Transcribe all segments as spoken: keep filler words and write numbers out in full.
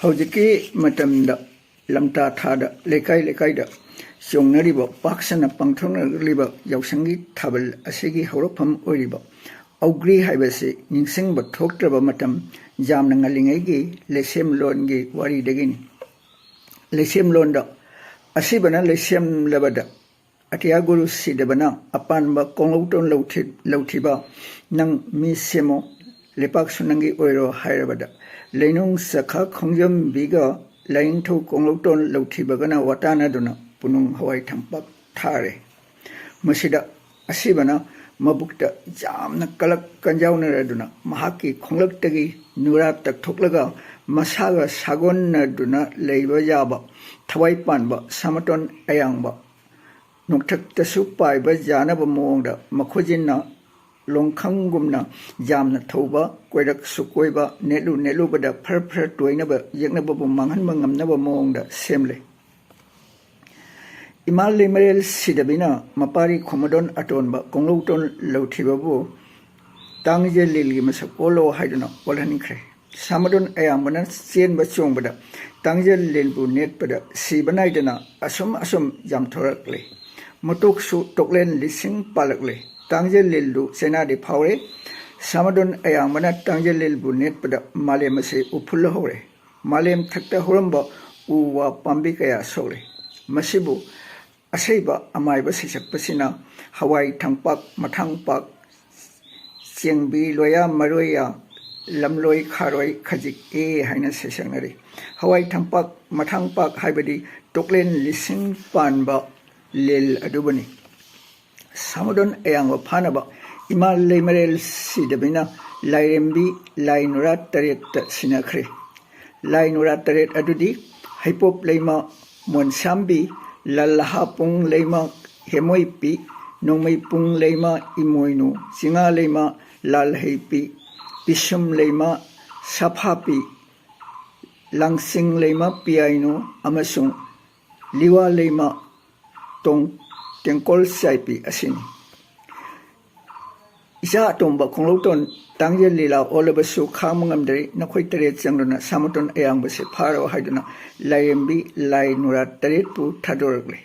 ꯍꯧꯖꯤꯛꯀꯤ ꯃꯇꯝꯗ ꯂꯝꯇꯥ ꯊꯥꯗ ꯂꯩꯀꯥꯏ ꯂꯩꯀꯥꯏꯗ ꯆꯣꯡꯅꯔꯤꯕ, ꯄꯥꯛ ꯁꯟꯅ ꯄꯥꯡꯊꯣꯛꯅꯔꯤꯕ ꯌꯥꯎꯁꯪꯒꯤ ꯊꯥꯕꯜ ꯑꯁꯤꯒꯤ ꯍꯧꯔꯛꯐꯝ ꯑꯣꯏꯔꯤꯕ ꯍꯧꯒ꯭ꯔꯤ ꯍꯥꯏꯕꯁꯤ ꯅꯤꯡꯁꯤꯡꯕ ꯊꯣꯛꯇ꯭ꯔꯕ ꯃꯇꯝ ꯌꯥꯝꯅ ꯉꯜꯂꯤꯉꯩꯒꯤ ꯂꯩꯁꯦꯝꯂꯣꯟꯒꯤ ꯋꯥꯔꯤꯗꯒꯤꯅꯤ꯫ ꯂꯩꯁꯦꯝꯂꯣꯟꯗ ꯑꯁꯤꯕꯅ ꯂꯩꯁꯦꯝꯂꯕꯗ ꯑꯇꯤꯌꯥ ꯒꯨꯔꯨ ꯁꯤꯗꯕꯅ ꯑꯄꯥꯟꯕ ꯀꯣꯡꯂꯧꯇꯣꯟ ꯂꯧꯊꯤ-, ꯂꯧꯊꯤꯕ, "ꯅꯪ ꯃꯤ ꯁꯦꯝꯃꯣ, ꯂꯩꯄꯥꯛꯁꯨ ꯅꯪꯒꯤ ꯑꯣꯏꯔꯣ" ꯍꯥꯏꯔꯕꯗ, ꯂꯩꯅꯨꯡ ꯆꯈꯥ ꯈꯣꯡꯖꯝꯕꯤꯒ ꯂꯥꯏꯅꯤꯡꯊꯧ ꯀꯣꯡꯂꯧꯇꯣꯟ ꯂꯧꯊꯤꯕꯒꯅ ꯋꯥꯇꯥꯅꯗꯨꯅ ꯄꯨꯅꯨꯡ ꯍꯋꯥꯏ ꯊꯝꯄꯥꯛ ꯊꯥꯔꯦ꯫ ꯃꯁꯤꯗ ꯑꯁꯤꯕꯅ ꯃꯕꯨꯛꯇ ꯌꯥꯝꯅ ꯀꯂꯛ ꯀꯟꯖꯥꯎꯅꯔꯗꯨꯅ ꯃꯍꯥꯛꯀꯤ ꯈꯣꯡꯂꯛꯇꯒꯤ ꯅꯨꯔꯥ ꯇꯛꯊꯣꯛꯂꯒ ꯃꯁꯥꯒ ꯁꯥꯒꯣꯟꯅꯗꯨꯅ ꯂꯩꯕ ꯌꯥꯕ ꯊꯋꯥꯏ ꯄꯥꯟꯕ ꯁꯥꯃꯇꯣꯟ ꯑꯌꯥꯡꯕ ꯅꯣꯡꯊꯛꯇꯁꯨ ꯄꯥꯏꯕ ꯌꯥꯅꯕ ꯃꯑꯣꯡꯗ ꯃꯈꯨꯖꯤꯟꯅ ꯂꯣꯡꯈꯪꯒꯨꯝꯅ ꯌꯥꯝꯅ ꯊꯧꯕ, ꯀꯣꯏꯔꯛꯁꯨ ꯀꯣꯏꯕ, ꯅꯦꯠꯂꯨ ꯅꯦꯠꯂꯨꯕꯗ ꯐꯔ ꯐꯔ ꯇꯣꯏꯅꯕ ꯌꯦꯛꯅꯕꯕꯨ ꯃꯥꯡꯍꯟꯕ ꯉꯝꯅꯕ ꯃꯑꯣꯡꯗ ꯁꯦꯝꯂꯦ꯫ ꯏꯃꯥ ꯂꯩꯃꯔꯦꯜ ꯁꯤꯗꯕꯤꯅ ꯃꯄꯥꯔꯤ ꯈꯣꯃꯗꯣꯟ ꯑꯇꯣꯟꯕ ꯀꯣꯡꯂꯧꯇꯣꯟ ꯂꯧꯊꯤꯕꯕꯨ "ꯇꯥꯡꯖ ꯂꯤꯜꯒꯤ ꯃꯁꯛ ꯑꯣꯜꯂꯣ" ꯍꯥꯏꯗꯨꯅ ꯑꯣꯜꯍꯟꯈ꯭ꯔꯦ꯫ ꯁꯥꯃꯗꯣꯟ ꯑꯌꯥꯝꯕꯅ ꯆꯦꯟꯕ ꯆꯣꯡꯕꯗ ꯇꯥꯡꯖ ꯂꯤꯜꯕꯨ ꯅꯦꯠꯄꯗ ꯁꯤꯕ ꯅꯥꯏꯗꯅ ꯑꯁꯨꯝ ꯑꯁꯨꯝ ꯌꯥꯝꯊꯣꯔꯛꯂꯦ꯫ ꯃꯇꯣꯛꯁꯨ ꯇꯣꯛꯂꯦꯟ ꯂꯤꯁꯤꯡ ꯄꯥꯜꯂꯛꯂꯦ꯫ ꯇꯥꯡꯖ ꯂꯤꯜꯗꯨ ꯆꯩꯅꯥꯗꯤ ꯐꯥꯎꯔꯦ꯫ ꯁꯥꯃꯗꯣꯟ ꯑꯌꯥꯝꯕꯅ ꯇꯥꯡꯖ ꯂꯤꯜꯕꯨ ꯅꯦꯠꯄꯗ ꯃꯥꯂꯦꯝ ꯑꯁꯤ ꯎꯐꯨꯜ ꯍꯧꯔꯦ꯫ ꯃꯥꯂꯦꯝ ꯊꯛꯇ ꯍꯧꯔꯝꯕ ꯎ ꯋꯥ ꯄꯥꯝꯕꯤ ꯀꯌꯥ ꯁꯣꯛꯂꯦ꯫ ꯃꯁꯤꯕꯨ ꯑꯁꯩꯕ ꯑꯃꯥꯏꯕ ꯁꯩꯁꯛꯄꯁꯤꯅ "ꯍꯋꯥꯏ ꯊꯪꯄꯥꯛ ꯃꯊꯪꯄꯥꯛ, ꯆꯦꯡꯕꯤ ꯂꯣꯌꯥ ꯃꯔꯣꯏꯌꯥ, ꯂꯝꯂꯣꯏ ꯈꯥꯔꯣꯏ ꯈꯖꯤꯛ ꯑꯦ" ꯍꯥꯏꯅ ꯁꯩꯁꯛꯅꯔꯤ꯫ ꯍꯋꯥꯏ ꯊꯪꯄꯥꯛ ꯃꯊꯪꯄꯥꯛ ꯍꯥꯏꯕꯗꯤ ꯇꯣꯛꯂꯦꯟ ꯂꯤꯁꯤꯡ ꯄꯥꯟꯕ ꯂꯤꯜ ꯑꯗꯨꯕꯨꯅꯤ꯫ ꯁꯥꯃꯗꯣꯟ ꯑꯌꯥꯡꯕ ꯐꯥꯅꯕ ꯏꯃꯥ ꯂꯩꯃꯔꯦꯜ ꯁꯤꯗꯕꯤꯅ ꯂꯥꯏꯔꯦꯝꯕꯤ ꯂꯥꯏ ꯅꯨꯔꯥ ꯇꯔꯦꯠꯇ ꯁꯤꯟꯅꯈ꯭ꯔꯦ꯫ ꯂꯥꯏ ꯅꯨꯔꯥ ꯇꯔꯦꯠ ꯑꯗꯨꯗꯤ ꯍꯩꯄꯣꯞ ꯂꯩꯃ ꯃꯣꯟꯁꯥꯝꯕꯤ, ꯂꯥꯜꯍꯥꯄꯨꯡ ꯂꯩꯃ ꯍꯦꯃꯣꯏꯄꯤ, ꯅꯣꯡꯃꯩꯄꯨꯡ ꯂꯩꯃ ꯏꯃꯣꯏꯅꯨ, ꯆꯤꯉꯥ ꯂꯩꯃ ꯂꯥꯜꯍꯩꯄꯤ, ꯄꯤꯁꯨꯝ ꯂꯩꯃ ꯁꯥꯐꯥꯄꯤ, ꯂꯥꯡꯁꯤꯡ ꯂꯩꯃ ꯄꯤꯌꯥꯏꯅꯨ ꯑꯃꯁꯨꯡ ꯂꯤꯋꯥ ꯂꯩꯃ ꯇꯣꯡ-, ꯇꯦꯡꯀꯣꯜ ꯆꯥꯏꯄꯤ ꯑꯁꯤꯅꯤ꯫ ꯏꯆꯥ ꯑꯇꯣꯝꯕ ꯈꯣꯡꯂꯧꯇꯣꯟ ꯇꯥꯡꯖꯦꯜ ꯂꯤꯂꯥ ꯑꯣꯜꯂꯕꯁꯨ ꯈꯥꯡꯕ ꯉꯝꯗ꯭ꯔꯦ, ꯅꯈꯣꯏ ꯇꯔꯦꯠ ꯆꯪꯗꯨꯅ ꯁꯥꯃꯇꯣꯟ ꯑꯌꯥꯡꯕꯁꯦ ꯐꯥꯔꯣ ꯍꯥꯏꯗꯨꯅ ꯂꯥꯏꯔꯦꯝꯕꯤ ꯂꯥꯏ ꯅꯨꯔꯥ ꯇꯔꯦꯠꯄꯨ ꯊꯥꯗꯣꯔꯛꯂꯦ꯫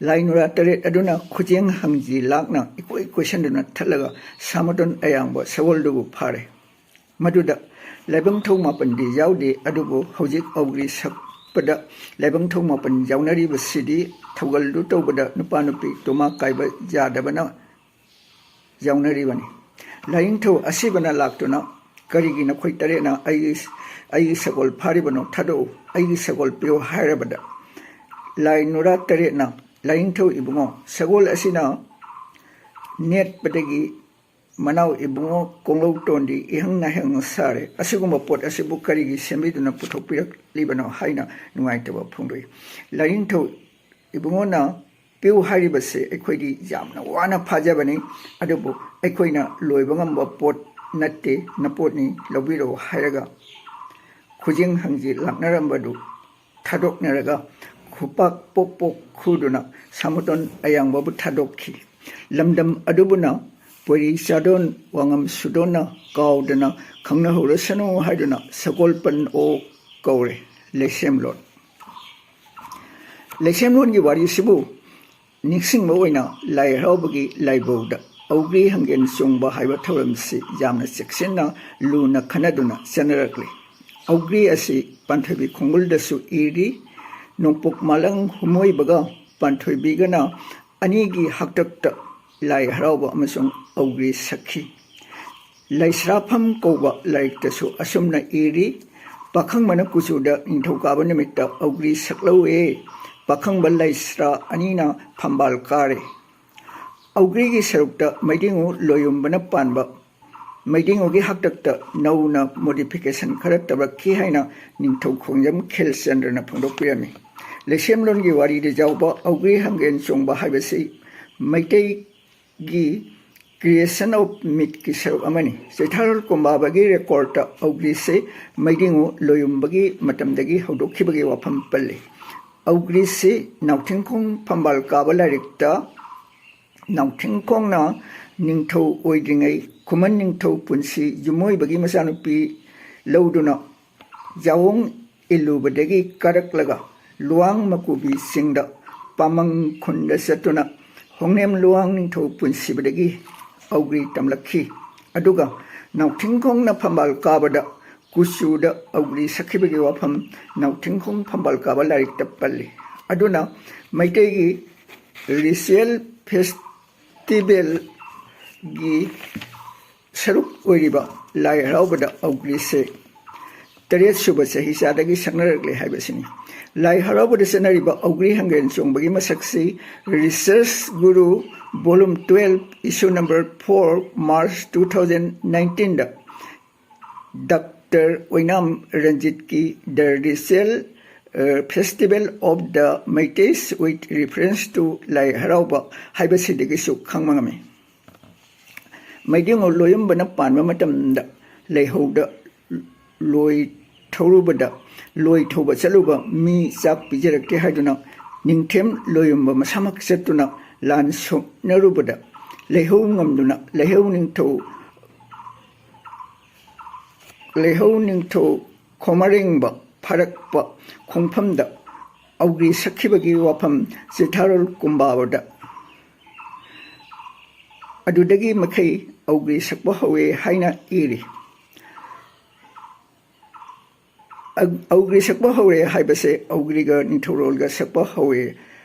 ꯂꯥꯏ ꯅꯨꯔꯥ ꯇꯔꯦꯠ ꯑꯗꯨꯅ ꯈꯨꯖꯦꯡ ꯍꯪꯖꯤ ꯂꯥꯛꯅ ꯏꯀꯣꯏ ꯀꯣꯏꯁꯟꯗꯨꯅ ꯊꯠꯂꯒ ꯁꯥꯃꯇꯣꯟ ꯑꯌꯥꯡꯕ ꯁꯒꯣꯜꯗꯨꯕꯨ ꯐꯥꯔꯦ꯫ ꯃꯗꯨꯗ ꯂꯥꯏꯕꯪꯊꯧ ꯃꯥꯄꯟꯗꯤ ꯌꯥꯎꯗꯦ, ꯑꯗꯨꯕꯨ ꯍꯧꯖꯤꯛ ꯑꯧꯒ꯭ꯔꯤ ꯁꯛꯄꯗ ꯂꯥꯏꯕꯪꯊꯧ ꯃꯥꯄꯟ ꯌꯥꯎꯅꯔꯤꯕꯁꯤꯗꯤ ꯊꯧꯒꯜꯗꯨ ꯇꯧꯕꯗ ꯅꯨꯄꯥ ꯅꯨꯄꯤ ꯇꯣꯃꯥ ꯀꯥꯏꯕ ꯌꯥꯗꯕꯅ ꯌꯥꯎꯅꯔꯤꯕꯅꯤ꯫ ꯂꯥꯏꯅꯤꯡꯊꯧ ꯑꯁꯤꯕꯅ ꯂꯥꯛꯇꯨꯅ, "ꯀꯔꯤꯒꯤ ꯅꯈꯣꯏ ꯇꯔꯦꯠꯅ ꯑꯩꯒꯤ, ꯑꯩꯒꯤ ꯁꯒꯣꯜ ꯐꯥꯔꯤꯕꯅꯣ? ꯊꯥꯗꯣꯛꯎ, ꯑꯩꯒꯤ ꯁꯒꯣꯜ ꯄꯤꯌꯨ" ꯍꯥꯏꯔꯕꯗ, ꯂꯥꯏ ꯅꯨꯔꯥ ꯇꯔꯦꯠꯅ, "ꯂꯥꯏꯅꯤꯡꯊꯧ ꯏꯕꯨꯡꯉꯣ, ꯁꯒꯣꯜ ꯑꯁꯤꯅ ꯅꯦꯠꯄꯗꯒꯤ ꯃꯅꯥꯎ ꯏꯕꯨꯡꯉꯣ ꯀꯣꯡꯂꯧꯇꯣꯟꯗꯤ ꯏꯍꯪ ꯅꯥꯍꯪ ꯁꯥꯔꯦ꯫ ꯑꯁꯤꯒꯨꯝꯕ ꯄꯣꯠ ꯑꯁꯤꯕꯨ ꯀꯔꯤꯒꯤ ꯁꯦꯝꯕꯤꯗꯨꯅ ꯄꯨꯊꯣꯛꯄꯤꯔꯛꯂꯤꯕꯅꯣ?" ꯍꯥꯏꯅ ꯅꯨꯡꯉꯥꯏꯇꯕ ꯐꯣꯡꯗꯣꯛꯏ꯫ ꯂꯥꯏꯅꯤꯡꯊꯧ ꯏꯕꯨꯡꯉꯣꯅ ꯄꯤꯌꯨ ꯍꯥꯏꯔꯤꯕꯁꯦ ꯑꯩꯈꯣꯏꯗꯤ ꯌꯥꯝꯅ ꯋꯥꯅ ꯐꯥꯖꯕꯅꯤ, ꯑꯗꯨꯕꯨ ꯑꯩꯈꯣꯏꯅ ꯂꯣꯏꯕ ꯉꯝꯕ ꯄꯣꯠ ꯅꯠꯇꯦ, ꯅꯄꯣꯠꯅꯤ, ꯂꯧꯕꯤꯔꯛꯎ ꯍꯥꯏꯔꯒ ꯈꯨꯖꯤꯡ ꯍꯪꯖꯤ ꯂꯥꯛꯅꯔꯝꯕꯗꯨ ꯊꯥꯗꯣꯛꯅꯔꯒ ꯈꯨꯄꯥꯛ ꯄꯣꯛ ꯄꯣꯛ ꯈꯨꯗꯨꯅ ꯁꯥꯃꯇꯣꯟ ꯑꯌꯥꯡꯕꯕꯨ ꯊꯥꯗꯣꯛꯈꯤ꯫ ꯂꯝꯗꯝ ꯑꯗꯨꯕꯨꯅ ꯄꯣꯏꯔꯤ ꯆꯥꯗꯣꯟ ꯋꯥꯉꯝ ꯁꯨꯗꯣꯟꯅ ꯀꯥꯎꯗꯅ ꯈꯪꯅꯍꯧꯔꯁꯅꯨ ꯍꯥꯏꯗꯨꯅ ꯁꯒꯣꯜ ꯄꯟ ꯑꯣ ꯀꯧꯔꯦ꯫ ꯂꯩꯁꯦꯝꯂꯣꯟ꯫ ꯂꯩꯁꯦꯝꯂꯣꯟꯒꯤ ꯋꯥꯔꯤꯁꯤꯕꯨ ꯅꯤꯡꯁꯤꯡꯕ ꯑꯣꯏꯅ ꯂꯥꯏ ꯍꯔꯥꯎꯕꯒꯤ ꯂꯥꯏꯕꯧꯗ ꯑꯧꯒ꯭ꯔꯤ ꯍꯪꯒꯦꯟ ꯆꯣꯡꯕ ꯍꯥꯏꯕ ꯊꯧꯔꯝꯁꯤ ꯌꯥꯝꯅ ꯆꯦꯛꯁꯤꯟꯅ ꯂꯨꯅ ꯈꯟꯅꯗꯨꯅ ꯆꯠꯅꯔꯛꯂꯤ꯫ ꯑꯧꯒ꯭ꯔꯤ ꯑꯁꯤ ꯄꯥꯟꯊꯣꯏꯕꯤ ꯈꯣꯡꯒꯨꯜꯗꯁꯨ ꯏꯔꯤ꯫ ꯅꯣꯡꯄꯣꯛ ꯃꯥꯂꯪ ꯍꯨꯃꯣꯏꯕꯒ ꯄꯥꯟꯊꯣꯏꯕꯤꯒꯅ ꯑꯅꯤꯒꯤ ꯍꯥꯛꯇꯛꯇ ꯂꯥꯏ ꯍꯔꯥꯎꯕ ꯑꯃꯁꯨꯡ ꯑꯧꯒ꯭ꯔꯤ ꯁꯛꯈꯤ꯫ ꯂꯩꯁ꯭ꯔꯥꯐꯝ ꯀꯧꯕ ꯂꯥꯏꯔꯤꯛꯇꯁꯨ ꯑꯁꯨꯝꯅ ꯏꯔꯤ, "ꯄꯥꯈꯪꯕꯅ ꯀꯨꯆꯨꯗ ꯅꯤꯡꯊꯧꯀꯥꯕ ꯅꯨꯃꯤꯠꯇ ꯑꯧꯒ꯭ꯔꯤ ꯁꯛꯂꯧꯋꯦ꯫ ꯄꯥꯈꯪꯕ ꯂꯩꯁ꯭ꯔꯥ ꯑꯅꯤꯅ ꯐꯝꯕꯥꯜ ꯀꯥꯔꯦ"꯫ ꯑꯧꯒ꯭ꯔꯤꯒꯤ ꯁꯔꯨꯛꯇ ꯃꯩꯗꯤꯡꯉꯨ ꯂꯣꯌꯨꯝꯕꯅ ꯄꯥꯟꯕ ꯃꯩꯗꯤꯡꯉꯨꯒꯤ ꯍꯥꯛꯇꯛꯇ ꯅꯧꯅ modification ꯈꯔ ꯇꯧꯔꯛꯈꯤ ꯍꯥꯏꯅ ꯅꯤꯡꯊꯧ ꯈꯣꯡꯖꯝ ꯈꯦꯜꯆꯟꯗ꯭ꯔꯅ ꯐꯣꯡꯗꯣꯛꯄꯤꯔꯝꯃꯤ꯫ ꯂꯩꯁꯦꯝꯂꯣꯟꯒꯤ ꯋꯥꯔꯤꯗ ꯌꯥꯎꯕ ꯑꯧꯒ꯭ꯔꯤ ꯍꯪꯒꯦꯟ ꯆꯣꯡꯕ ꯍꯥꯏꯕꯁꯤ ꯃꯩꯇꯩꯒꯤ creation of mythꯀꯤ ꯁꯔꯨꯛ ꯑꯃꯅꯤ꯫ ꯆꯩꯊꯥꯔꯣꯜ ꯀꯣꯝꯕꯥꯕꯒꯤ recordꯇ ꯑꯧꯒ꯭ꯔꯤꯁꯤ ꯃꯩꯗꯤꯡꯉꯨ ꯂꯣꯌꯨꯝꯕꯒꯤ ꯃꯇꯝꯗꯒꯤ ꯍꯧꯗꯣꯛꯈꯤꯕꯒꯤ ꯋꯥꯐꯝ ꯄꯜꯂꯤ꯫ ꯑꯧꯒ꯭ꯔꯤꯁꯤ ꯅꯥꯎꯊꯤꯡꯈꯣꯡ ꯐꯝꯕꯥꯜ ꯀꯥꯕ ꯂꯥꯏꯔꯤꯛꯇ ꯅꯥꯎꯊꯤꯡꯈꯣꯡꯅ ꯅꯤꯡꯊꯧ ꯑꯣꯏꯗ꯭ꯔꯤꯉꯩ ꯈꯨꯃꯟ ꯅꯤꯡꯊꯧ ꯄꯨꯟꯁꯤ ꯌꯨꯝꯑꯣꯏꯕꯒꯤ ꯃꯆꯥꯅꯨꯄꯤ ꯂꯧꯗꯨꯅ ꯌꯥꯑꯣꯡ ꯏꯜꯂꯨꯕꯗꯒꯤ ꯀꯥꯔꯛꯂꯒ ꯂꯨꯋꯥꯡ ꯃꯀꯨꯕꯤ ꯆꯤꯡꯗ ꯄꯥꯃꯪ ꯈꯨꯟꯗ ꯆꯠꯇꯨꯅ ꯍꯣꯡꯅꯦꯝ ꯂꯨꯋꯥꯡ ꯅꯤꯡꯊꯧ ꯄꯨꯟꯁꯤꯕꯗꯒꯤ ꯑꯧꯒ꯭ꯔꯤ ꯇꯝꯂꯛꯈꯤ꯫ ꯑꯗꯨꯒ ꯅꯥꯎꯊꯤꯡꯈꯣꯡꯅ ꯐꯝꯕꯥꯜ ꯀꯥꯕꯗ ꯀꯨꯆꯨꯗ ꯑꯧꯒ꯭ꯔꯤ ꯁꯛꯈꯤꯕꯒꯤ ꯋꯥꯐꯝ ꯅꯥꯎꯊꯤꯡꯈꯣꯡ ꯐꯝꯕꯥꯜ ꯀꯥꯕ ꯂꯥꯏꯔꯤꯛꯇ ꯄꯜꯂꯤ꯫ ꯑꯗꯨꯅ ꯃꯩꯇꯩꯒꯤ ritual festivalꯒꯤ ꯁꯔꯨꯛ ꯑꯣꯏꯔꯤꯕ ꯂꯥꯏ ꯍꯔꯥꯎꯕꯗ ꯑꯧꯒ꯭ꯔꯤꯁꯦ ꯇꯔꯦꯠ ꯁꯨꯕ ꯆꯍꯤꯆꯥꯗꯒꯤ ꯁꯛꯅꯔꯛꯂꯦ ꯍꯥꯏꯕꯁꯤꯅꯤ꯫ ꯂꯥꯏ ꯍꯔꯥꯎꯕꯗ ꯆꯠꯅꯔꯤꯕ ꯑꯧꯒ꯭ꯔꯤ ꯍꯪꯒꯦꯟ ꯆꯣꯡꯕꯒꯤ ꯃꯁꯛꯁꯤ Research Guru, Volume twelve, Issue number four, March two thousand nineteenꯗ ꯗꯥꯛꯇꯔ ꯑꯣꯏꯅꯥꯝ ꯔꯟꯖꯤꯠꯀꯤ The Ritual, uh, Festival of the Meiteis with Reference to ꯂꯥꯏ ꯍꯔꯥꯎꯕ ꯍꯥꯏꯕꯁꯤꯗꯒꯤꯁꯨ ꯈꯪꯕ ꯉꯝꯃꯤ꯫ ꯃꯩꯗꯤꯉꯨ ꯂꯣꯌꯝꯕꯅ ꯄꯥꯟꯕ ꯃꯇꯝꯗ ꯂꯩꯍꯧꯗ ꯂꯣꯏ ꯊꯧꯔꯨꯕꯗ, ꯂꯣꯏ ꯊꯧꯕ ꯆꯠꯂꯨꯕ ꯃꯤ ꯆꯥꯛ ꯄꯤꯖꯔꯛꯇꯦ ꯍꯥꯏꯗꯨꯅ ꯅꯤꯡꯊꯦꯝ ꯂꯣꯌꯝꯕ ꯃꯁꯥꯃꯛ ꯆꯠꯇꯨꯅ ꯂꯥꯟ ꯁꯣꯛꯅꯔꯨꯕꯗ ꯂꯩꯍꯧ ꯉꯝꯗꯨꯅ ꯂꯩꯍꯧ ꯅꯤꯡꯊꯧ, ꯂꯩꯍꯧ ꯅꯤꯡꯊꯧ ꯈꯣꯃꯔꯦꯡꯕ ꯐꯥꯔꯛꯄ ꯈꯣꯡꯐꯝꯗ ꯑꯧꯒ꯭ꯔꯤ ꯁꯛꯈꯤꯕꯒꯤ ꯋꯥꯐꯝ ꯆꯤꯊꯥꯔꯣꯜ ꯀꯨꯝꯕꯥꯕꯗ ꯑꯗꯨꯗꯒꯤ ꯃꯈꯩ ꯑꯧꯒ꯭ꯔꯤ ꯁꯛꯄ ꯍꯧꯋꯦ ꯍꯥꯏꯅ ꯏꯔꯤ꯫ ꯑꯧ-, ꯑꯧꯒ꯭ꯔꯤ ꯁꯛꯄ ꯍꯧꯔꯦ ꯍꯥꯏꯕꯁꯦ ꯑꯧꯒ꯭ꯔꯤꯒ ꯅꯤꯡꯊꯧꯔꯣꯜꯒ ꯁꯛꯄ ꯍꯧꯋꯦ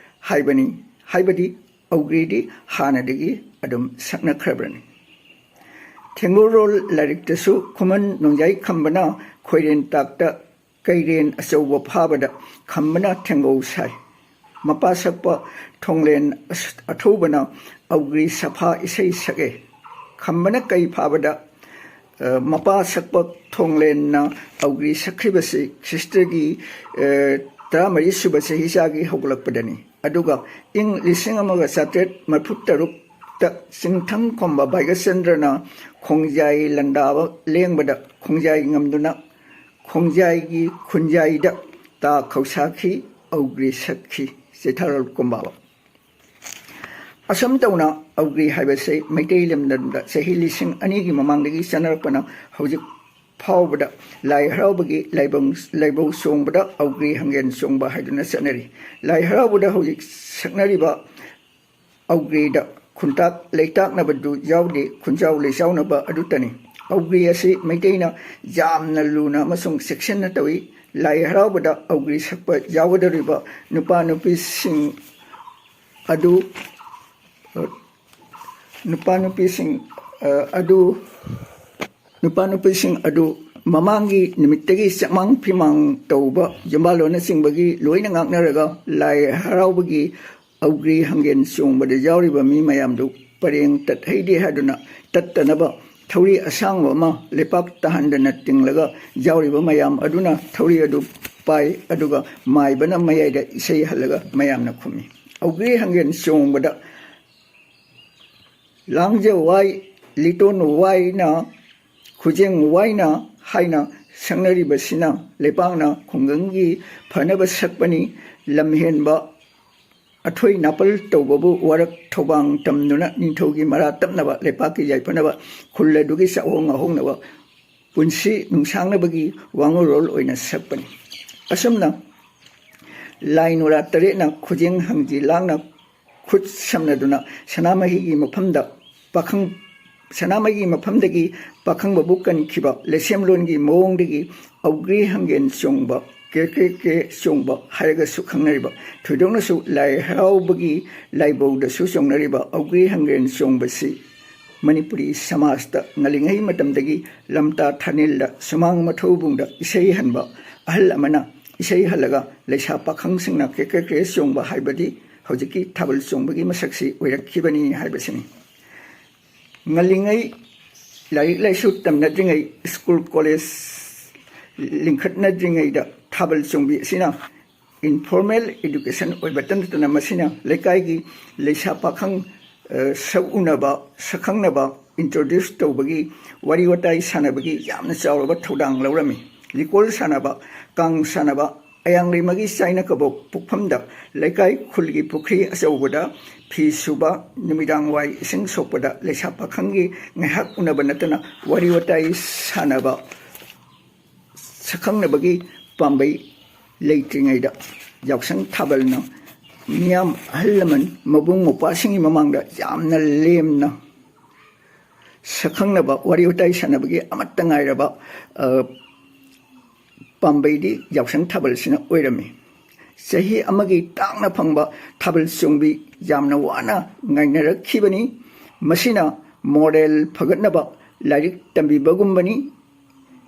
ꯍꯥꯏꯕꯅꯤ꯫ ꯍꯥꯏꯕꯗꯤ ꯑꯧꯒ꯭ꯔꯤꯗꯤ ꯍꯥꯟꯅꯗꯒꯤ ꯑꯗꯨꯝ ꯁꯛꯅꯈ꯭ꯔꯕꯅꯤ꯫ ꯊꯦꯡꯒꯣꯜꯔꯣꯜ ꯂꯥꯏꯔꯤꯛꯇꯁꯨ ꯈꯨꯃꯟ ꯅꯣꯡꯖꯥꯏ ꯈꯝꯕꯅ ꯈꯣꯏꯔꯦꯟ ꯇꯥꯛꯇ ꯀꯩꯔꯦꯟ ꯑꯆꯧꯕ ꯐꯥꯕꯗ ꯈꯝꯕꯅ ꯊꯦꯡꯒꯧ ꯁꯥꯏ꯫ ꯃꯄꯥ ꯁꯛꯄ ꯊꯣꯡꯂꯦꯟ ꯑꯁ-, ꯑꯊꯧꯕꯅ ꯑꯧꯒ꯭ꯔꯤ ꯁꯐꯥ ꯏꯁꯩ ꯁꯛꯑꯦ꯫ ꯈꯝꯕꯅ ꯀꯩ ꯐꯥꯕꯗ, ꯑ, ꯃꯄꯥ ꯁꯛꯄ ꯊꯣꯡꯂꯦꯟꯅ ꯑꯧꯒ꯭ꯔꯤ ꯁꯛꯈꯤꯕꯁꯤ ꯈ꯭ꯔꯤꯁꯇꯒꯤ, ꯑ, ꯇꯔꯥꯃꯔꯤ ꯁꯨꯕ ꯆꯍꯤꯆꯥꯒꯤ ꯍꯧꯒꯠꯂꯛꯄꯗꯅꯤ꯫ ꯑꯗꯨꯒ ꯏꯪ ꯂꯤꯁꯤꯡ ꯑꯃꯒ ꯆꯥꯇ꯭ꯔꯦꯠ ꯃꯔꯤꯐꯨ ꯇꯔꯨꯛꯇ ꯆꯤꯡꯊꯪ ꯈꯣꯝꯕ ꯚꯥꯏꯒꯆꯟꯗ꯭ꯔꯅ ꯈꯣꯡꯖꯥꯏ ꯂꯥꯟꯗꯥꯕ ꯂꯦꯡꯕꯗ ꯈꯣꯡꯖꯥꯏ ꯉꯝꯗꯨꯅ ꯈꯣꯡꯖꯥꯏꯒꯤ ꯈꯨꯟꯖꯥꯏꯗ ꯇꯥ ꯈꯧꯁꯥꯈꯤ, ꯑꯧꯒ꯭ꯔꯤ ꯁꯛꯈꯤ꯫ ꯆꯤꯊꯥꯔꯣꯜ ꯀꯨꯝꯕꯥꯕ꯫ ꯑꯁꯨꯝ ꯇꯧꯅ ꯑꯧꯒ꯭ꯔꯤ ꯍꯥꯏꯕꯁꯦ ꯃꯩꯇꯩ ꯂꯝꯗꯝꯗ ꯆꯍꯤ ꯂꯤꯁꯤꯡ ꯑꯅꯤꯒꯤ ꯃꯃꯥꯡꯗꯒꯤ ꯆꯠꯅꯔꯛꯄꯅ ꯍꯧꯖꯤꯛ ꯐꯥꯎꯕꯗ ꯂꯥꯏ ꯍꯔꯥꯎꯕꯒꯤ ꯂꯥꯏꯕꯪ-, ꯂꯥꯏꯕꯧ ꯆꯣꯡꯕꯗ ꯑꯧꯒ꯭ꯔꯤ ꯍꯪꯒꯦꯟ ꯆꯣꯡꯕ ꯍꯥꯏꯗꯨꯅ ꯆꯠꯅꯔꯤ꯫ ꯂꯥꯏ ꯍꯔꯥꯎꯕꯗ ꯍꯧꯖꯤꯛ ꯁꯛꯅꯔꯤꯕ ꯑꯧꯒ꯭ꯔꯤꯗ ꯈꯨꯟꯇꯥꯛ ꯂꯩꯇꯥꯛꯅꯕꯗꯨ ꯌꯥꯎꯗꯦ, ꯈꯨꯟꯖꯥꯎ ꯂꯩꯆꯥꯎꯅꯕ ꯑꯗꯨꯇꯅꯤ꯫ ꯑꯧꯒ꯭ꯔꯤ ꯑꯁꯤ ꯃꯩꯇꯩꯅ ꯌꯥꯝꯅ ꯂꯨꯅ ꯑꯃꯁꯨꯡ ꯆꯦꯛꯁꯤꯟꯅ ꯇꯧꯏ꯫ ꯂꯥꯏ ꯍꯔꯥꯎꯕꯗ ꯑꯧꯒ꯭ꯔꯤ ꯁꯛꯄ ꯌꯥꯎꯒꯗꯧꯔꯤꯕ ꯅꯨꯄꯥ ꯅꯨꯄꯤꯁꯤꯡ ꯑꯗꯨ, ꯅꯨꯄꯥ ꯅꯨꯄꯤꯁꯤꯡ, ꯑ, ꯑꯗꯨ, ꯅꯨꯄꯥ ꯅꯨꯄꯤꯁꯤꯡ ꯑꯗꯨ ꯃꯃꯥꯡꯒꯤ ꯅꯨꯃꯤꯠꯇꯒꯤ ꯆꯃꯥꯡ ꯐꯤꯃꯥꯡ ꯇꯧꯕ, ꯌꯨꯝꯕꯥꯜꯂꯣꯟꯅꯆꯤꯡꯕꯒꯤ ꯂꯣꯏꯅ ꯉꯥꯛꯅꯔꯒ ꯂꯥꯏ ꯍꯔꯥꯎꯕꯒꯤ ꯑꯧꯒ꯭ꯔꯤ ꯍꯪꯒꯦꯟ ꯆꯣꯡꯕꯗ ꯌꯥꯎꯔꯤꯕ ꯃꯤ ꯃꯌꯥꯝꯗꯨ ꯄꯔꯦꯡ ꯇꯠꯍꯩꯗꯦ ꯍꯥꯏꯗꯨꯅ ꯇꯠꯇꯅꯕ ꯊꯧꯔꯤ ꯑꯁꯥꯡꯕ ꯑꯃ ꯂꯩꯄꯥꯛ ꯇꯥꯍꯟꯗꯅ ꯇꯤꯡꯂꯒ ꯌꯥꯎꯔꯤꯕ ꯃꯌꯥꯝ ꯑꯗꯨꯅ ꯊꯧꯔꯤ ꯑꯗꯨ ꯄꯥꯏ, ꯑꯗꯨꯒ ꯃꯥꯏꯕꯅ ꯃꯌꯥꯏꯗ ꯏꯁꯩ ꯍꯜꯂꯒ ꯃꯌꯥꯝꯅ ꯈꯨꯝꯃꯤ꯫ ꯑꯧꯒ꯭ꯔꯤ ꯍꯪꯒꯦꯟ ꯆꯣꯡꯕꯗ ꯂꯥꯡꯖ ꯋꯥꯏ, ꯂꯤꯇꯣꯟ ꯋꯥꯏꯅ, ꯈꯨꯖꯦꯡ ꯋꯥꯏꯅ ꯍꯥꯏꯅ ꯁꯛꯅꯔꯤꯕꯁꯤꯅ ꯂꯩꯄꯥꯛꯅ ꯈꯨꯡꯒꯪꯒꯤ ꯐꯅꯕ ꯁꯛꯄꯅꯤ꯫ ꯂꯝꯍꯦꯟꯕ ꯑꯊꯣꯏ ꯅꯥꯄꯜ ꯇꯧꯕꯕꯨ ꯋꯥꯔꯛ ꯊꯧꯕꯥꯡ ꯇꯝꯗꯨꯅ ꯅꯤꯡꯊꯧꯒꯤ ꯃꯔꯥ ꯇꯞꯅꯕ, ꯂꯩꯄꯥꯛꯀꯤ ꯌꯥꯏꯐꯅꯕ, ꯈꯨꯜ ꯑꯗꯨꯒꯤ ꯆꯥꯛꯍꯣꯡ ꯉꯥꯍꯣꯡꯅꯕ, ꯄꯨꯟꯁꯤ ꯅꯨꯡꯁꯥꯡꯅꯕꯒꯤ ꯋꯥꯉꯨꯔꯣꯜ ꯑꯣꯏꯅ ꯁꯛꯄꯅꯤ꯫ ꯑꯁꯨꯝꯅ ꯂꯥꯏ ꯅꯨꯔꯥ ꯇꯔꯦꯠꯅ ꯈꯨꯖꯦꯡ ꯍꯪꯖꯤ ꯂꯥꯡꯅ ꯈꯨꯠ ꯁꯝꯅꯗꯨꯅ ꯁꯅꯥꯃꯍꯤꯒꯤ ꯃꯐꯝꯗ ꯄꯥꯈꯪ-, ꯁꯅꯥꯃꯍꯤꯒꯤ ꯃꯐꯝꯗꯒꯤ ꯄꯥꯈꯪꯕꯕꯨ ꯀꯟꯈꯤꯕ ꯂꯩꯁꯦꯝꯂꯣꯟꯒꯤ ꯃꯑꯣꯡꯗꯒꯤ ꯑꯧꯒ꯭ꯔꯤ ꯍꯪꯒꯦꯟ ꯆꯣꯡꯕ, ꯀꯦ ꯀꯦ ꯀꯦ ꯆꯣꯡꯕ ꯍꯥꯏꯔꯒꯁꯨ ꯈꯪꯅꯔꯤꯕ, ꯊꯣꯏꯗꯣꯛꯅꯁꯨ ꯂꯥꯏ ꯍꯔꯥꯎꯕꯒꯤ ꯂꯥꯏꯕꯧꯗꯁꯨ ꯆꯣꯡꯅꯔꯤꯕ ꯑꯧꯒ꯭ꯔꯤ ꯍꯪꯒꯦꯟ ꯆꯣꯡꯕꯁꯤ ꯃꯅꯤꯄꯨꯔꯤ ꯁꯃꯥꯖꯇ ꯉꯜꯂꯤꯉꯩ ꯃꯇꯝꯗꯒꯤ ꯂꯝꯇꯥ ꯊꯥꯅꯤꯜꯗ ꯁꯨꯃꯥꯡ ꯃꯊꯧꯕꯨꯡꯗ ꯏꯁꯩ ꯍꯟꯕ ꯑꯍꯜ ꯑꯃꯅ ꯏꯁꯩ ꯍꯜꯂꯒ ꯂꯩꯁꯥ ꯄꯥꯈꯪꯁꯤꯡꯅ ꯀ꯭ꯔꯦ ꯀ꯭ꯔꯦ ꯀ꯭ꯔꯦ ꯆꯣꯡꯕ ꯍꯥꯏꯕꯗꯤ ꯍꯧꯖꯤꯛꯀꯤ ꯊꯥꯕꯜ ꯆꯣꯡꯕꯒꯤ ꯃꯁꯛꯁꯤ ꯑꯣꯏꯔꯛꯈꯤꯕꯅꯤ ꯍꯥꯏꯕꯁꯤꯅꯤ꯫ ꯉꯜꯂꯤꯉꯩ ꯂꯥꯏꯔꯤꯛ ꯂꯥꯏꯁꯨ ꯇꯝꯅꯗ꯭ꯔꯤꯉꯩ, ꯁ꯭ꯀꯨꯜ ꯀꯣꯂꯦꯖ ꯂꯤꯡꯈꯠꯅꯗ꯭ꯔꯤꯉꯩꯗ ꯊꯥꯕꯜ ꯆꯣꯡꯕꯤ ꯑꯁꯤꯅ informal education ꯑꯣꯏꯕꯇ ꯅꯠꯇꯅ ꯃꯁꯤꯅ ꯂꯩꯀꯥꯏꯒꯤ ꯂꯩꯁꯥ ꯄꯥꯈꯪ, ꯑ, ꯁꯛ ꯎꯅꯕ, ꯁꯛꯈꯪꯅꯕ introduce ꯇꯧꯕꯒꯤ, ꯋꯥꯔꯤ ꯋꯥꯇꯥꯏ ꯁꯥꯟꯅꯕꯒꯤ ꯌꯥꯝꯅ ꯆꯥꯎꯔꯕ ꯊꯧꯗꯥꯡ ꯂꯧꯔꯝꯃꯤ꯫ ꯂꯤꯀꯣꯜ ꯁꯥꯟꯅꯕ, ꯀꯥꯡ ꯁꯥꯟꯅꯕ, ꯑꯌꯥꯡꯂꯩꯃꯒꯤ ꯆꯥꯏꯅ ꯀꯕꯣꯛ ꯄꯣꯛꯐꯝꯗ ꯂꯩꯀꯥꯏ ꯈꯨꯜꯒꯤ ꯄꯨꯈ꯭ꯔꯤ ꯑꯆꯧꯕꯗ ꯐꯤ ꯁꯨꯕ, ꯅꯨꯃꯤꯗꯥꯡ ꯋꯥꯏ ꯏꯁꯤꯡ ꯁꯣꯛꯄꯗ ꯂꯩꯁꯥ ꯄꯥꯈꯪꯒꯤ ꯉꯥꯏꯍꯥꯛ ꯎꯅꯕ ꯅꯠꯇꯅ ꯋꯥꯔꯤ ꯋꯥꯇꯥꯏ ꯁꯥꯟꯅꯕ, ꯁꯛꯈꯪꯅꯕꯒꯤ ꯄꯥꯝꯕꯩ ꯂꯩꯇ꯭ꯔꯤꯉꯩꯗ ꯌꯥꯎꯁꯪ ꯊꯥꯕꯜꯅ ꯃꯤꯌꯥꯝ, ꯑꯍꯜ ꯂꯃꯟ, ꯃꯕꯨꯡ ꯃꯧꯄ꯭ꯋꯥꯁꯤꯡꯒꯤ ꯃꯃꯥꯡꯗ ꯌꯥꯝꯅ ꯂꯦꯝꯅ ꯁꯛꯈꯪꯅꯕ, ꯋꯥꯔꯤ ꯋꯥꯇꯥꯏ ꯁꯥꯟꯅꯕꯒꯤ ꯑꯃꯠꯇ ꯉꯥꯏꯔꯕ, ꯑ, ꯄꯥꯝꯕꯩꯗꯤ ꯌꯥꯎꯁꯪ ꯊꯥꯕꯜꯁꯤꯅ ꯑꯣꯏꯔꯝꯃꯤ꯫ ꯆꯍꯤ ꯑꯃꯒꯤ ꯇꯥꯡꯅ ꯐꯪꯕ ꯊꯥꯕꯜ ꯆꯣꯡꯕꯤ ꯌꯥꯝꯅ ꯋꯥꯅ ꯉꯥꯏꯅꯔꯛꯈꯤꯕꯅꯤ꯫ ꯃꯁꯤꯅ ꯃꯣꯔꯦꯜ ꯐꯒꯠꯅꯕ, ꯂꯥꯏꯔꯤꯛ ꯇꯝꯕꯤꯕꯒꯨꯝꯕꯅꯤ꯫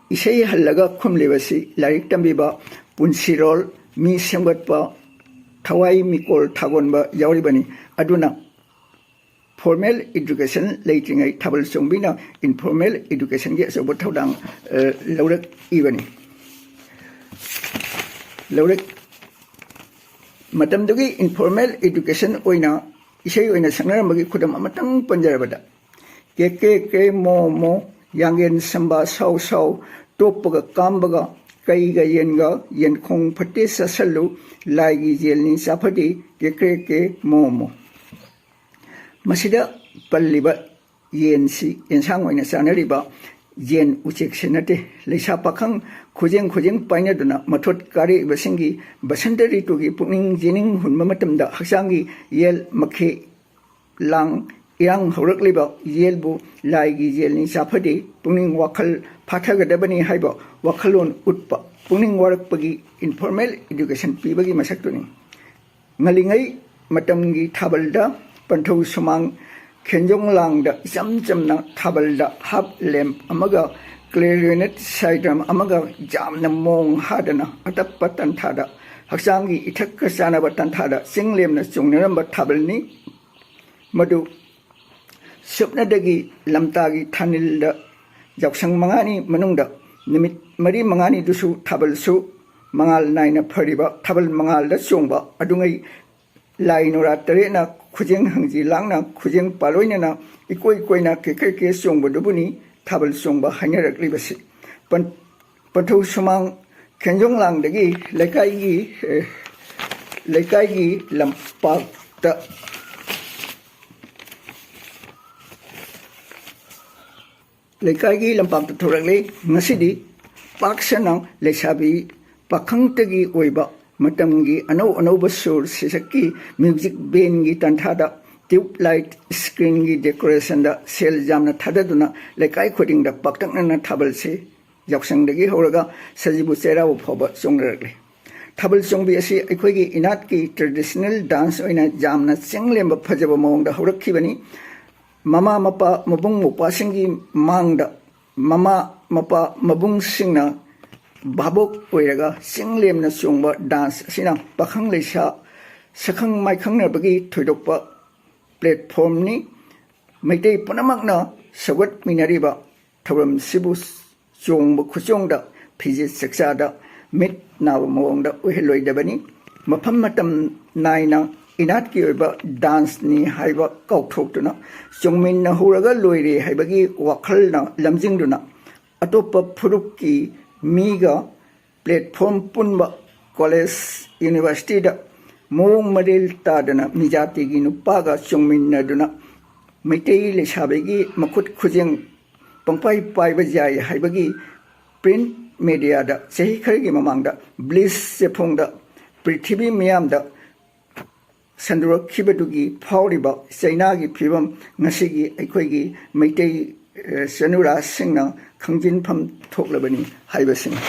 ꯏꯁꯩ ꯍꯜꯂꯒ ꯈꯨꯝꯂꯤꯕꯁꯤ ꯂꯥꯏꯔꯤꯛ ꯇꯝꯕꯤꯕ, ꯄꯨꯟꯁꯤꯔꯣꯜ, ꯃꯤ ꯁꯦꯝꯒꯠꯄ, ꯊꯋꯥꯏ ꯃꯤꯀꯣꯜ ꯊꯥꯒꯣꯟꯕ ꯌꯥꯎꯔꯤꯕꯅꯤ꯫ ꯑꯗꯨꯅ formal education ꯂꯩꯇ꯭ꯔꯤꯉꯩ ꯊꯥꯕꯜ ꯆꯣꯡꯕꯤꯅ informal educationꯒꯤ ꯑꯆꯧꯕ ꯊꯧꯗꯥꯡ, ꯑ, ꯂꯧꯔꯛꯏꯕꯅꯤ꯫ ꯂꯧꯔꯛ-, ꯃꯇꯝꯗꯨꯒꯤ informal education ꯑꯣꯏꯅ ꯏꯁꯩ ꯑꯣꯏꯅ ꯁꯛꯅꯔꯝꯕꯒꯤ ꯈꯨꯗꯝ ꯑꯃꯇꯪ ꯄꯟꯖꯔꯕꯗ, ꯀꯦ ꯀꯦ ꯀꯦ ꯃꯣ ꯃꯣ, ꯌꯥꯡꯌꯦꯟ ꯁꯝꯕꯥ ꯁꯥꯎ ꯁꯥꯎ, ꯇꯣꯞꯄꯒ ꯀꯥꯝꯕꯒ, ꯀꯩꯒ ꯌꯦꯟꯒ, ꯌꯦꯟꯈꯣꯡ ꯐꯠꯇꯦ ꯆꯥꯁꯜꯂꯨ, ꯂꯥꯏꯒꯤ ꯌꯦꯟꯅꯤ ꯆꯥꯐꯗꯦ, ꯀꯦ ꯀꯦ ꯀꯦ ꯃꯣ ꯃꯣ꯫ ꯃꯁꯤꯗ ꯄꯜꯂꯤꯕ ꯌꯦꯟꯁꯤ ꯑꯦꯟꯁꯥꯡ ꯑꯣꯏꯅ ꯆꯥꯅꯔꯤꯕ ꯌꯦꯟ ꯎꯆꯦꯛꯁꯤ ꯅꯠꯇꯦ꯫ ꯂꯩꯁꯥ ꯄꯥꯈꯪ ꯈꯨꯖꯦꯡ ꯈꯨꯖꯦꯡ ꯄꯥꯏꯅꯗꯨꯅ ꯃꯊꯣꯠ ꯀꯥꯔꯛꯏꯕꯁꯤꯡꯒꯤ ꯕꯁꯟꯇ ꯔꯤꯇꯨꯒꯤ ꯄꯨꯛꯅꯤꯡ ꯌꯦꯅꯤꯡ ꯍꯨꯟꯕ ꯃꯇꯝꯗ ꯍꯛꯆꯥꯡꯒꯤ ꯌꯦꯜ ꯃꯈꯦ ꯂꯥꯡ ꯏꯔꯥꯡ ꯍꯧꯔꯛꯂꯤꯕ ꯌꯦꯜꯕꯨ ꯂꯥꯏꯒꯤ ꯌꯦꯜꯅꯤ ꯆꯥꯐꯗꯦ, ꯄꯨꯛꯅꯤꯡ ꯋꯥꯈꯜ ꯐꯥꯊꯒꯗꯕꯅꯤ ꯍꯥꯏꯕ ꯋꯥꯈꯜꯂꯣꯟ ꯎꯠꯄ, ꯄꯨꯛꯅꯤꯡ ꯋꯥꯔꯛꯄꯒꯤ informal education ꯄꯤꯕꯒꯤ ꯃꯁꯛꯇꯨꯅꯤ꯫ ꯉꯜꯂꯤꯉꯩ ꯃꯇꯝꯒꯤ ꯊꯥꯕꯜꯗ ꯄꯟꯊꯧ ꯁꯨꯃꯥꯡ ꯈꯦꯟꯖꯣꯡ ꯂꯥꯡꯗ ꯏꯆꯝ ꯆꯝꯅ ꯊꯥꯕꯜꯗ half lamp ꯑꯃꯒ clarinet side drum ꯑꯃꯒ ꯌꯥꯝꯅ ꯃꯣꯡ ꯍꯥꯗꯅ ꯑꯇꯞꯄ ꯇꯟꯊꯥꯗ, ꯍꯛꯆꯥꯡꯒꯤ ꯏꯊꯛꯀ ꯆꯥꯟꯅꯕ ꯇꯟꯊꯥꯗ ꯆꯤꯡ ꯂꯦꯝꯅ ꯆꯣꯡꯅꯔꯝꯕ ꯊꯥꯕꯜꯅꯤ꯫ ꯃꯗꯨ ꯁꯨꯞꯅꯗꯒꯤ ꯂꯝꯇꯥꯒꯤ ꯊꯥꯅꯤꯜꯗ ꯌꯥꯎꯁꯪ ꯃꯉꯥꯅꯤ ꯃꯅꯨꯡꯗ ꯅꯨꯃꯤꯠ ꯃꯔꯤ ꯃꯉꯥꯅꯤꯗꯨꯁꯨ ꯊꯥꯕꯜꯁꯨ ꯃꯉꯥꯜ ꯅꯥꯏꯅ ꯐꯔꯤꯕ, ꯊꯥꯕꯜ ꯃꯉꯥꯜꯗ ꯆꯣꯡꯕ ꯑꯗꯨꯉꯩ ꯂꯥꯏ ꯅꯨꯔꯥ ꯇꯔꯦꯠꯅ ꯈꯨꯖꯦꯡ ꯍꯪꯖꯤ ꯂꯥꯡꯅ ꯈꯨꯖꯦꯡ ꯄꯥꯂꯣꯏꯅꯅ ꯏꯀꯣꯏ ꯀꯣꯏꯅ ꯀꯦꯀꯦ ꯀꯦ ꯆꯣꯡꯕꯗꯨꯕꯨꯅꯤ ꯊꯥꯕꯜ ꯆꯣꯡꯕ ꯍꯥꯏꯅꯔꯛꯂꯤꯕꯁꯤ꯫ ꯄꯟ-, ꯄꯟꯊꯧ ꯁꯨꯃꯥꯡ ꯈꯦꯟꯖꯣꯡ ꯂꯥꯡꯗꯒꯤ ꯂꯩꯀꯥꯏꯒꯤ, ꯑꯦ, ꯂꯩꯀꯥꯏꯒꯤ ꯂꯝꯄꯥꯛꯇ, ꯂꯩꯀꯥꯏꯒꯤ ꯂꯝꯄꯥꯛꯇ ꯊꯣꯔꯛꯂꯤ꯫ ꯉꯁꯤꯗꯤ ꯄꯥꯛ ꯁꯟꯅ ꯂꯩꯁꯥꯕꯤ ꯄꯥꯈꯪꯇꯒꯤ ꯑꯣꯏꯕ ꯃꯇꯝꯒꯤ ꯑꯅꯧ ꯑꯅꯧꯕ ꯁꯨꯔ ꯁꯩꯁꯛꯀꯤ ꯃ꯭ꯌꯨꯖꯤꯛ ꯕꯦꯟꯒꯤ ꯇꯥꯟꯊꯥꯗ ꯇ꯭ꯌꯨꯕ ꯂꯥꯏꯠ ꯁ꯭ꯀ꯭ꯔꯤꯟꯒꯤ ꯗꯦꯀꯣꯔꯦꯁꯟꯗ ꯁꯦꯜ ꯌꯥꯝꯅ ꯊꯥꯗꯗꯨꯅ ꯂꯩꯀꯥꯏ ꯈꯨꯗꯤꯡꯗ ꯄꯥꯛꯇꯛꯅꯅ ꯊꯥꯕꯜꯁꯤ ꯌꯥꯎꯁꯪꯗꯒꯤ ꯍꯧꯔꯒ ꯁꯖꯤꯕꯨ ꯆꯩꯔꯥꯎꯕ ꯐꯥꯎꯕ ꯆꯣꯡꯅꯔꯛꯂꯤ꯫ ꯊꯥꯕꯜ ꯆꯣꯡꯕꯤ ꯑꯁꯤ ꯑꯩꯈꯣꯏꯒꯤ ꯏꯅꯥꯠꯀꯤ ꯇ꯭ꯔꯦꯗꯤꯁꯅꯦꯜ ꯗꯥꯟꯁ ꯑꯣꯏꯅ ꯌꯥꯝꯅ ꯆꯤꯡꯂꯦꯝꯕ ꯐꯖꯕ ꯃꯑꯣꯡꯗ ꯍꯧꯔꯛꯈꯤꯕꯅꯤ꯫ ꯃꯃꯥ ꯃꯄꯥ, ꯃꯕꯨꯡ ꯃꯧꯄ꯭ꯋꯥꯁꯤꯡꯒꯤ ꯃꯥꯡꯗ, ꯃꯃꯥ ꯃꯄꯥ ꯃꯕꯨꯡꯁꯤꯡꯅ ꯚꯥꯕꯣꯛ ꯑꯣꯏꯔꯒ ꯆꯤꯡꯂꯦꯝꯅ ꯆꯣꯡꯕ ꯗꯥꯟꯁ ꯑꯁꯤꯅ ꯄꯥꯈꯪ ꯂꯩꯁꯥ ꯁꯛꯈꯪ ꯃꯥꯏꯈꯪꯅꯕꯒꯤ ꯊꯣꯏꯗꯣꯛꯄ ꯄ꯭ꯂꯦꯠꯐꯣꯝꯅꯤ꯫ ꯃꯩꯇꯩ ꯄꯨꯝꯅꯃꯛꯅ ꯁꯧꯒꯠꯃꯤꯟꯅꯔꯤꯕ ꯊꯧꯔꯝꯁꯤꯕꯨ ꯆꯣꯡꯕ ꯈꯨꯆꯣꯡꯗ, ꯐꯤꯖꯦꯠ ꯆꯛꯆꯥꯗ ꯃꯤꯠ ꯅꯥꯕ ꯃꯑꯣꯡꯗ ꯑꯣꯏꯍꯜꯂꯣꯏꯗꯕꯅꯤ꯫ ꯃꯐꯝ ꯃꯇꯝ ꯅꯥꯏꯅ ꯏꯅꯥꯠꯀꯤ ꯑꯣꯏꯕ ꯗꯥꯟꯁꯅꯤ ꯍꯥꯏꯕ ꯀꯥꯎꯊꯣꯛꯇꯨꯅ ꯆꯣꯡꯃꯤꯟꯅꯍꯧꯔꯒ ꯂꯣꯏꯔꯦ ꯍꯥꯏꯕꯒꯤ ꯋꯥꯈꯜꯅ ꯂꯝꯖꯤꯡꯗꯨꯅ ꯑꯇꯣꯞꯄ ꯐꯨꯔꯨꯞꯀꯤ ꯃꯤꯒ ꯄ꯭ꯂꯦꯠꯐꯣꯝ ꯄꯨꯟꯕ, ꯀꯣꯂꯦꯖ, ꯌꯨꯅꯤꯚꯔꯁꯤꯇꯤꯗ ꯃꯑꯣꯡ ꯃꯔꯤꯜ ꯇꯥꯗꯅ ꯃꯤꯖꯥꯇꯤꯒꯤ ꯅꯨꯄꯥꯒ ꯆꯣꯡꯃꯤꯟꯅꯗꯨꯅ ꯃꯩꯇꯩ ꯂꯩꯁꯥꯕꯤꯒꯤ ꯃꯈꯨꯠ ꯈꯨꯖꯦꯡ ꯄꯪꯄꯥꯏ ꯄꯥꯏꯕ ꯌꯥꯏ ꯍꯥꯏꯕꯒꯤ ꯄ꯭ꯔꯤꯟꯠ ꯃꯦꯗꯤꯌꯥꯗ ꯆꯍꯤ ꯈꯔꯒꯤ ꯃꯃꯥꯡꯗ ꯕ꯭ꯂꯤꯁ ꯆꯦꯐꯣꯡꯗ ꯄ꯭ꯔꯤꯊꯤꯕꯤ ꯃꯤꯌꯥꯝꯗ ꯁꯟꯗꯣꯔꯛꯈꯤꯕꯗꯨꯒꯤ ꯐꯥꯎꯔꯤꯕ ꯆꯩꯅꯥꯒꯤ ꯐꯤꯕꯝ ꯉꯁꯤꯒꯤ ꯑꯩꯈꯣꯏꯒꯤ ꯃꯩꯇꯩ, ꯑꯦ, ꯆꯅꯨꯔꯥꯁꯤꯡꯅ ꯈꯪꯖꯤꯟꯐꯝ ꯊꯣꯛꯂꯕꯅꯤ ꯍꯥꯏꯕꯁꯤꯅꯤ꯫